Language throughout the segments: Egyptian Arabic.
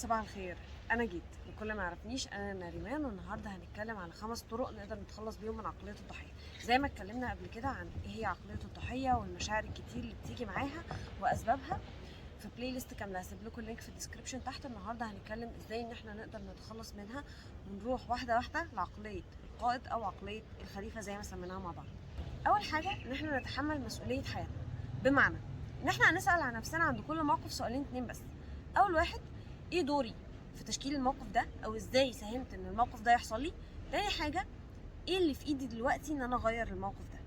صباح الخير. انا جيت لكل ما يعرفنيش، انا نريمان، والنهارده هنتكلم على 5 طرق نقدر نتخلص بيهم من عقلية الضحية. زي ما اتكلمنا قبل كده عن ايه هي عقلية الضحية والمشاعر الكتير اللي بتيجي معاها واسبابها في playlist كاملة، هسيب لكم ال link في ال description تحت. النهارده هنتكلم ازاي ان احنا نقدر نتخلص منها ونروح واحدة واحدة لعقليه القائد او عقلية الخليفة زي ما سميناها مع بعض. اول حاجة ان احنا نتحمل مسؤولية حياتنا، بمعنى ان احنا هنسال عن نفسنا عند كل موقف سؤالين اتنين بس. اول واحد، ايه دوري في تشكيل الموقف ده، او ازاي ساهمت ان الموقف ده يحصل لي؟ تاني حاجة، ايه اللي في ايدي دلوقتي ان انا اغير الموقف ده؟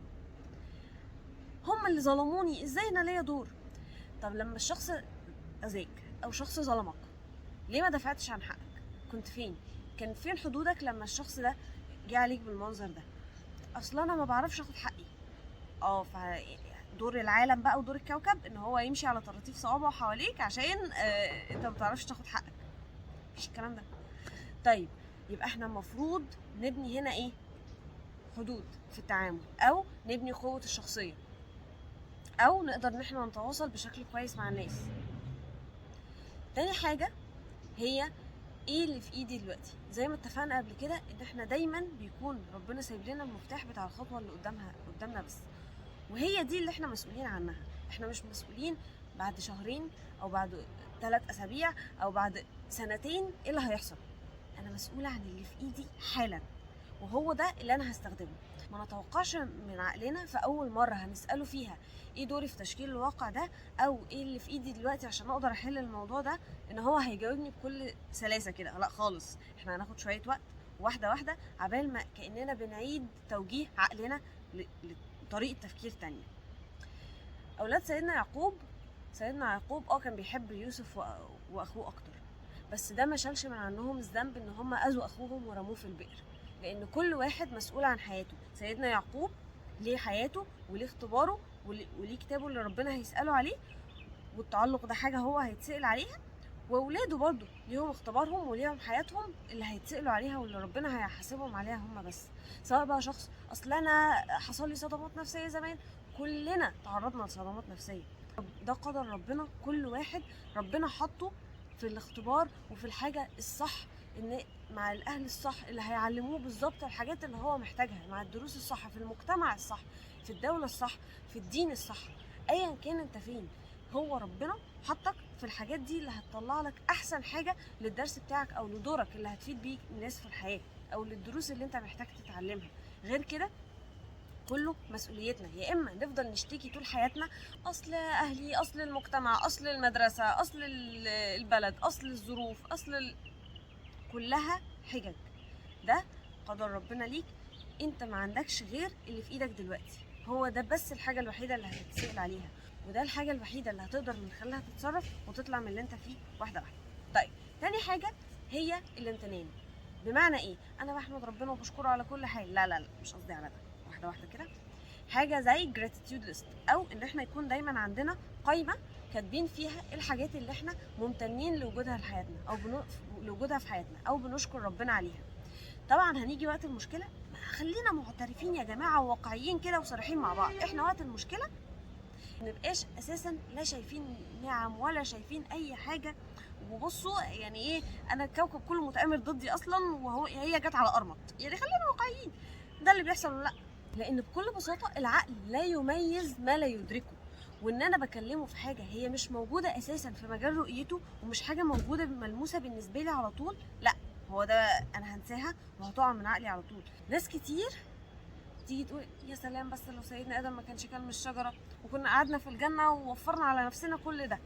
هم اللي ظلموني، ازاي انا ليا دور؟ طب لما الشخص اذاك او شخص ظلمك، ليه ما دفعتش عن حقك؟ كنت فين؟ كان فين حدودك لما الشخص ده جه عليك بالمنظر ده؟ اصلا انا ما بعرفش اخد حقي. دور العالم بقى ودور الكوكب ان هو يمشي على طراطيف صوابعه حواليك عشان انت ما بتعرفش تاخد حقك. مفيش الكلام ده. طيب يبقى احنا المفروض نبني هنا ايه؟ حدود في التعامل، او نبني قوة الشخصية، او نقدر ان احنا نتواصل بشكل كويس مع الناس. تاني حاجة هي ايه اللي في ايدي دلوقتي؟ زي ما اتفقنا قبل كده ان احنا دايما بيكون ربنا سايب لنا المفتاح بتاع الخطوة اللي قدامنا بس، وهي دي اللي احنا مسؤولين عنها. احنا مش مسؤولين بعد شهرين او بعد 3 اسابيع او بعد سنتين ايه اللي هيحصل. انا مسؤولة عن اللي في ايدي حالا، وهو ده اللي انا هستخدمه. ما نتوقعش من عقلنا في اول مرة هنسأله فيها ايه دوري في تشكيل الواقع ده، او ايه اللي في ايدي دلوقتي عشان اقدر احل الموضوع ده، ان هو هيجاوبني بكل سلاسة كده. لا خالص، احنا هناخد شوية وقت، واحدة واحدة، عبال ما كأننا بنعيد توجيه عقلنا لطريقة تفكير تانية. اولاد سيدنا يعقوب، سيدنا يعقوب كان بيحب يوسف واخوه اكتر، بس ده ما شالش من عنهم الذنب ان هم اذوا اخوهم ورموه في البئر، لان كل واحد مسؤول عن حياته. سيدنا يعقوب ليه حياته وليه اختباره وليه كتابه اللي ربنا هيسأله عليه، والتعلق ده حاجة هو هيتسأل عليها، واولاده برضو ليهم اختبارهم وليهم حياتهم اللي هيتسألوا عليها واللي ربنا هيحاسبهم عليها هم بس. سواء بقى شخص اصل انا حصل لي صدمات نفسية زمان، كلنا تعرضنا لصدمات نفسية، ده قدر ربنا، كل واحد ربنا حطه في الاختبار وفي الحاجة الصح، ان مع الاهل الصح اللي هيعلموه بالظبط الحاجات اللي هو محتاجها، مع الدروس الصح، في المجتمع الصح، في الدولة الصح، في الدين الصح، ايا كان انت فين، هو ربنا حطك في الحاجات دي اللي هتطلع لك احسن حاجة للدرس بتاعك او لدورك اللي هتفيد بيه الناس في الحياة، او للدروس اللي انت محتاج تتعلمها. غير كده كله مسؤوليتنا، يا اما نفضل نشتكي طول حياتنا، اصل اهلي، اصل المجتمع، اصل المدرسة، اصل البلد، اصل الظروف، اصل كلها حجج. ده قدر ربنا ليك، انت ما عندكش غير اللي في ايدك دلوقتي، هو ده بس الحاجة الوحيدة اللي هتتسأل عليها، وده الحاجة الوحيدة اللي هتقدر من خلالها تتصرف وتطلع من اللي انت فيه واحدة واحدة. طيب تاني حاجة هي الامتنان. بمعنى ايه؟ انا بحمد ربنا وبشكره على كل حاجة. لا لا لا، مش قصدي على ده، واحدة واحدة كده. حاجة زي gratitude list، او ان احنا يكون دايما عندنا قايمة كاتبين فيها الحاجات اللي احنا ممتنين لوجودها في حياتنا، او لوجودها في حياتنا، او بنشكر ربنا عليها. طبعا هنيجي وقت المشكلة، خلينا معترفين يا جماعة وواقعيين كده وصريحين مع بعض، احنا وقت المشكلة ما نبقاش اساسا لا شايفين نعم ولا شايفين اي حاجة. وبصوا يعني ايه، انا الكوكب كله متآمر ضدي اصلا، وهو هي جت على ارمط، يعني خلينا واقعيين، ده اللي بيحصل ولا لا؟ لان بكل بساطة العقل لا يميز ما لا يدركه، وان انا بكلمه في حاجة هي مش موجودة اساسا في مجال رؤيته، ومش حاجة موجودة ملموسة بالنسبة لي على طول، لا هو ده انا هنساها وهتقع من عقلي على طول. ناس كتير تيجي تقول يا سلام بس لو سيدنا ادم ما كانش كلم الشجرة وكنا قعدنا في الجنة ووفرنا على نفسنا كل ده.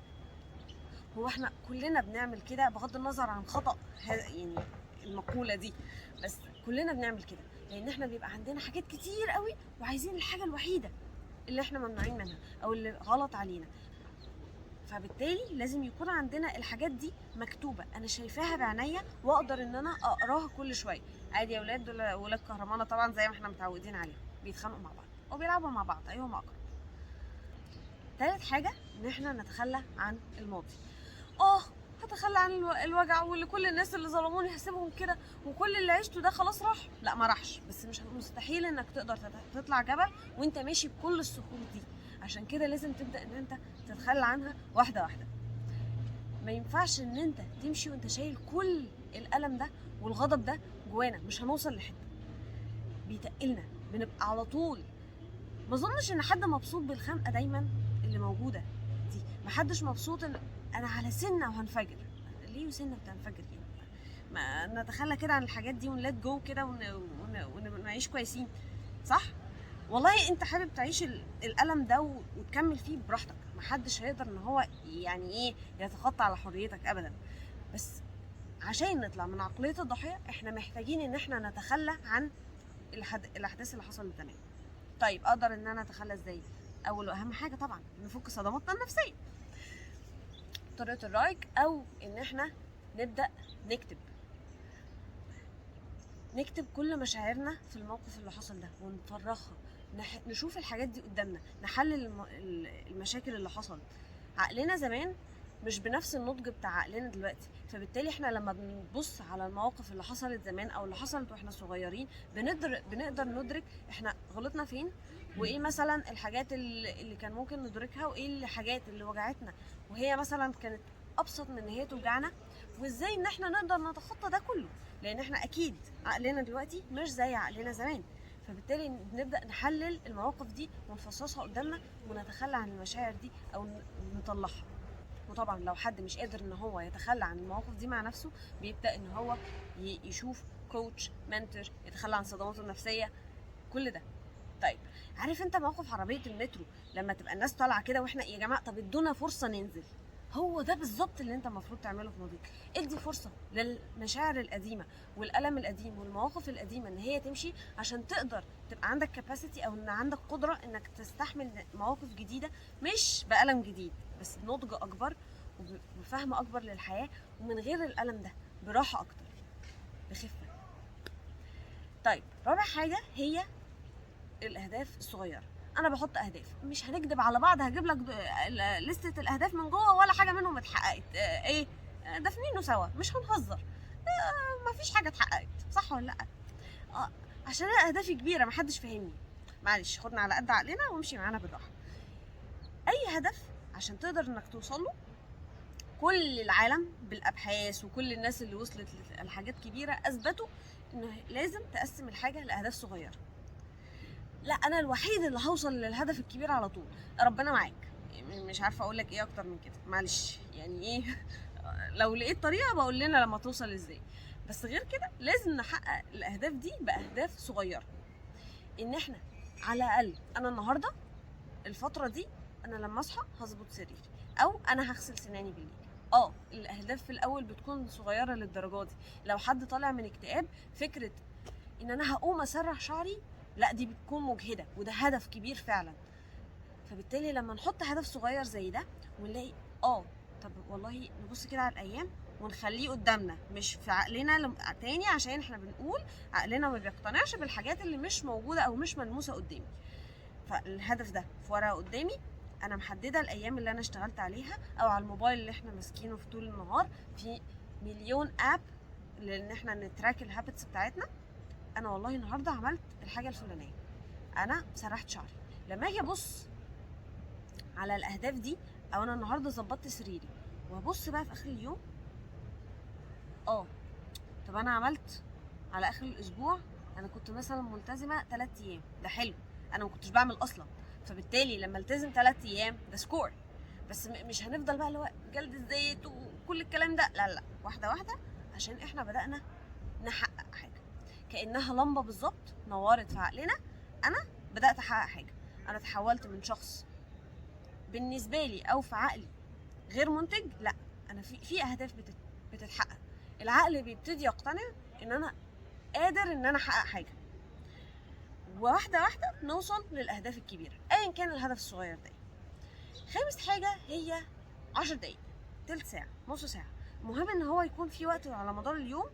هو احنا كلنا بنعمل كده بغض النظر عن خطأ يعني المقولة دي، بس كلنا بنعمل كده لان احنا بيبقى عندنا حاجات كتير قوي وعايزين الحاجة الوحيدة اللي احنا ممنوعين منها او اللي غلط علينا، فبالتالي لازم يكون عندنا الحاجات دي مكتوبة، انا شايفاها بعينيا واقدر ان انا اقراها كل شوية. عادي يا ولاد، دول ولاد كهرمانة طبعا زي ما احنا متعودين عليهم، بيتخانقوا مع بعض او بيلعبوا مع بعض، ايهم اقرب. تالت حاجة ان احنا نتخلى عن الماضي. هتخلى عن الوجع واللي كل الناس اللي ظلموني هسيبهم كده وكل اللي عشته ده خلاص راح. لا ما راحش، بس مش مستحيل انك تقدر تطلع جبل وانت ماشي بكل الصخور دي، عشان كده لازم تبدأ ان انت تتخلى عنها واحدة واحدة. ما ينفعش ان انت تمشي وانت شايل كل الالم ده والغضب ده جوانا، مش هنوصل لحته، بيتقلنا، بنبقى على طول. ما اظنش ان حد مبسوط بالخنقه دايما اللي موجودة دي، ما حدش مبسوط ان انا على سنة وهنفجر. ليه وسنة بتنفجر يعني؟ ما نتخلى كده عن الحاجات دي ون let go كده ونعيش كويسين، صح؟ والله انت حابب تعيش الالم ده وتكمل فيه براحتك، محدش هيقدر ان هو يعني ايه يتخطى على حريتك ابدا. بس عشان نطلع من عقلية الضحية احنا محتاجين ان احنا نتخلى عن الاحداث اللي حصلت زمان. طيب اقدر ان انا اتخلى ازاي؟ اول واهم حاجة طبعا نفك صدماتنا النفسية بطريقة الرايك، او ان احنا نبدأ نكتب كل مشاعرنا في الموقف اللي حصل ده ونفرغها، نشوف الحاجات دي قدامنا، نحلل المشاكل اللي حصلت. عقلنا زمان مش بنفس النضج بتاع عقلنا دلوقتي، فبالتالي احنا لما بنبص على المواقف اللي حصلت زمان او اللي حصلت واحنا صغيرين بنقدر ندرك احنا غلطنا فين، وايه مثلا الحاجات اللي كان ممكن ندركها، وايه الحاجات اللي وجعتنا وهي مثلا كانت ابسط من ان هي توجعنا، وازاي ان احنا نقدر نتخطى ده كله، لان احنا اكيد عقلنا دلوقتي مش زي عقلنا زمان. فبالتالي بنبدأ نحلل المواقف دي ونفصصها قدامنا ونتخلى عن المشاعر دي او نطلعها. وطبعا لو حد مش قادر ان هو يتخلى عن المواقف دي مع نفسه، بيبدأ ان هو يشوف coach، mentor، يتخلى عن صدماته النفسية، كل ده. طيب عارف انت موقف عربية المترو لما تبقى الناس طالعة كده واحنا يا جماعة طب ادونا فرصة ننزل؟ هو ده بالظبط اللي انت المفروض تعمله في ماضيك. ادي فرصة للمشاعر القديمة والألم القديم والمواقف القديمة ان هي تمشي، عشان تقدر تبقى عندك capacity او ان عندك قدرة انك تستحمل مواقف جديدة، مش بألم جديد بس بنضج اكبر وبفهم اكبر للحياة، ومن غير الألم ده، براحة اكتر، بخفة. طيب رابع حاجة هي الأهداف الصغيرة. انا بحط اهداف، مش هنكدب على بعض، هجيب لك لستة الاهداف من جوه ولا حاجة منهم اتحققت، ايه دافنينه سوا، مش هنهزر، مفيش حاجة اتحققت، صح ولا لا؟ عشان انا اهدافي كبيرة محدش فاهمني، معلش خدنا على قد عقلنا وامشي معانا بالراحة. اي هدف عشان تقدر انك توصل له، كل العالم بالابحاث وكل الناس اللي وصلت لحاجات كبيرة اثبتوا انه لازم تقسم الحاجة لاهداف صغيرة. لا انا الوحيد اللي هوصل للهدف الكبير على طول، ربنا معاك، مش عارفه اقول لك ايه اكتر من كده، معلش يعني ايه لو لقيت طريقه بقول لنا لما توصل ازاي، بس غير كده لازم نحقق الاهداف دي باهداف صغيرة. ان احنا على الاقل انا النهارده الفترة دي انا لما اصحى هظبط سريري، او انا هغسل سناني بالليل. الاهداف في الاول بتكون صغيرة للدرجة دي. لو حد طالع من اكتئاب، فكرة ان انا هقوم اسرح شعري، لا دي بتكون مجهده، وده هدف كبير فعلا. فبالتالي لما نحط هدف صغير زي ده ونلاقي طب والله نبص كده على الايام ونخليه قدامنا مش في عقلنا تاني، عشان احنا بنقول عقلنا ما بيقتنعش بالحاجات اللي مش موجودة او مش ملموسة قدامي. فالهدف ده في ورقة قدامي، انا محددة الايام اللي انا اشتغلت عليها، او على الموبايل اللي احنا ماسكينه في طول النهار في مليون app لان احنا ن track ال habits بتاعتنا. انا والله النهارده عملت الحاجة الفلانية، انا سرحت شعري. لما اجي ابص على الاهداف دي، او انا النهارده ظبطت سريري، وابص بقى في اخر اليوم، طب انا عملت على اخر الاسبوع انا كنت مثلا ملتزمة 3 ايام، ده حلو، انا ما كنتش بعمل اصلا، فبالتالي لما التزم 3 ايام ده score. بس مش هنفضل بقى اللي هو جلد الزيت وكل الكلام ده، لا لا، واحدة واحدة، عشان احنا بدأنا نحقق حاجة كأنها لمبة بالظبط نورت في عقلنا. انا بدأت احقق حاجة، انا تحولت من شخص بالنسبة لي او في عقلي غير منتج، لا انا في اهداف بتتحقق. العقل بيبتدي يقتنع ان انا قادر ان انا احقق حاجة، وواحدة واحدة نوصل للاهداف الكبيرة ايا كان الهدف الصغير ده. خامس حاجة هي 10 دقايق، تلت ساعة، نص ساعة، المهم ان هو يكون في وقت على مدار اليوم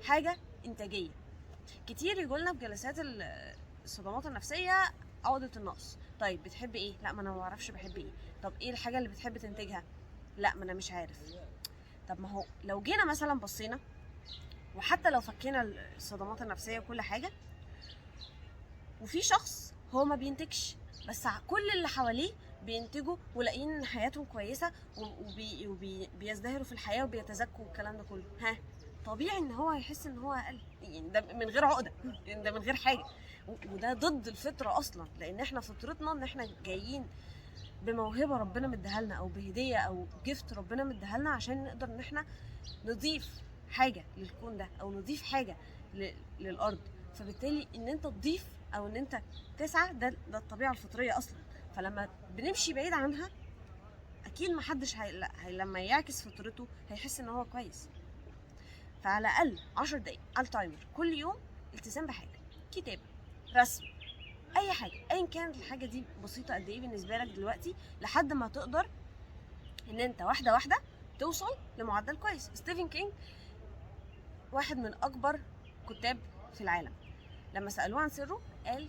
حاجة انتاجية. كتير يقولنا في جلسات الصدمات النفسية عقده النقص، طيب بتحب ايه؟ لا ما انا ما اعرفش بحب ايه. طب ايه الحاجة اللي بتحب تنتجها؟ لا ما انا مش عارف. طب ما هو لو جينا مثلا بصينا، وحتى لو فكينا الصدمات النفسية وكل حاجة، وفي شخص هو ما بينتجش بس كل اللي حواليه بينتجوا ولاقيين ان حياتهم كويسة وبيزدهروا في الحياة وبيتزكوا والكلام ده كله. ها طبيعي ان هو هيحس ان هو اقل، يعني ده من غير عقده، يعني ده من غير حاجة، وده ضد الفطرة اصلا، لان احنا فطرتنا ان احنا جايين بموهبه ربنا مديها لنا او بهديه او gift ربنا مديها لنا عشان نقدر ان احنا نضيف حاجة للكون ده او نضيف حاجة للارض. فبالتالي ان انت تضيف او ان انت تسعى ده الطبيعة الفطرية اصلا. فلما بنمشي بعيد عنها اكيد محدش لما يعكس فطرته هيحس ان هو كويس. فعلى الاقل 10 دقايق على ال timer كل يوم التزام بحاجة، كتابه، رسم، اي حاجة، ايا كانت الحاجة دي بسيطة قد ايه بالنسبة لك دلوقتي، لحد ما تقدر ان انت واحدة واحدة توصل لمعدل كويس. ستيفن كينج واحد من اكبر كتاب في العالم، لما سالوه عن سره قال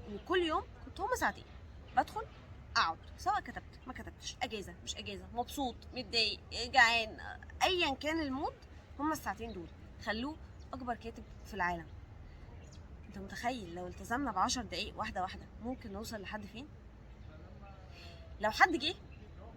ان كل يوم كنت هما ساعتين بدخل اقعد، سواء كتبت ما كتبتش، اجازه مش اجازه، مبسوط متضايق جعان، ايا كان ال mood، هما الساعتين دول خلوه اكبر كاتب في العالم. انت متخيل لو التزمنا ب10 دقايق واحدة واحدة ممكن نوصل لحد فين؟ لو حد جه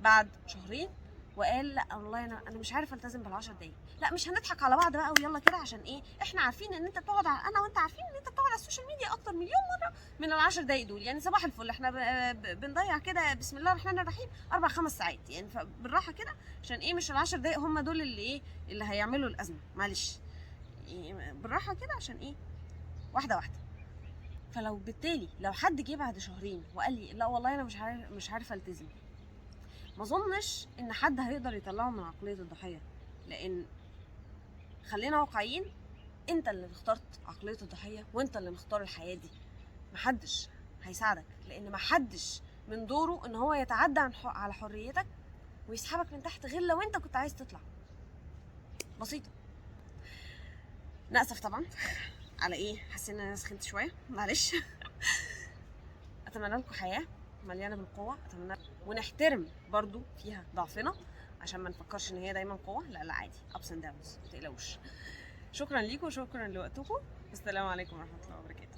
بعد شهرين وقال لا والله انا مش عارف التزم بال10 دقايق، لا مش هنضحك على بعض بقى ويلا كده، عشان ايه؟ احنا عارفين ان انت بتقعد على، انا وانت عارفين ان انت بتقعد على ال social media اكتر مليون مرة من ال10 دقايق دول، يعني صباح الفل احنا بنضيع كده بسم الله الرحمن الرحيم 4-5 ساعات، يعني فبالراحه كده، عشان ايه؟ مش ال10 دقايق هم دول اللي ايه اللي هيعملوا الازمة، معلش يعني بالراحة كده، عشان ايه؟ واحدة واحدة. فلو بالتالي لو حد جه بعد شهرين وقال لي لا والله انا مش عارفه التزم، ما اظنش ان حد هيقدر يطلعه من عقلية الضحية، لان خلينا واقعيين، انت اللي اخترت عقلية الضحية وانت اللي مختار الحياة دي، محدش هيساعدك، لان محدش من دوره ان هو يتعدى على حريتك ويسحبك من تحت غير لو انت كنت عايز تطلع. بسيطة. نأسف طبعا على ايه، حاسين ان انا سخنت شوية، معلش. اتمنى لكم حياة مليانة بالقوة، اتمنى ونحترم برضو فيها ضعفنا عشان ما نفكرش ان هي دايما قوة، لا لا عادي، ups and downs، ما تقلقوش. شكرا ليكم وشكرا لوقتكم، والسلام عليكم ورحمة الله وبركاته.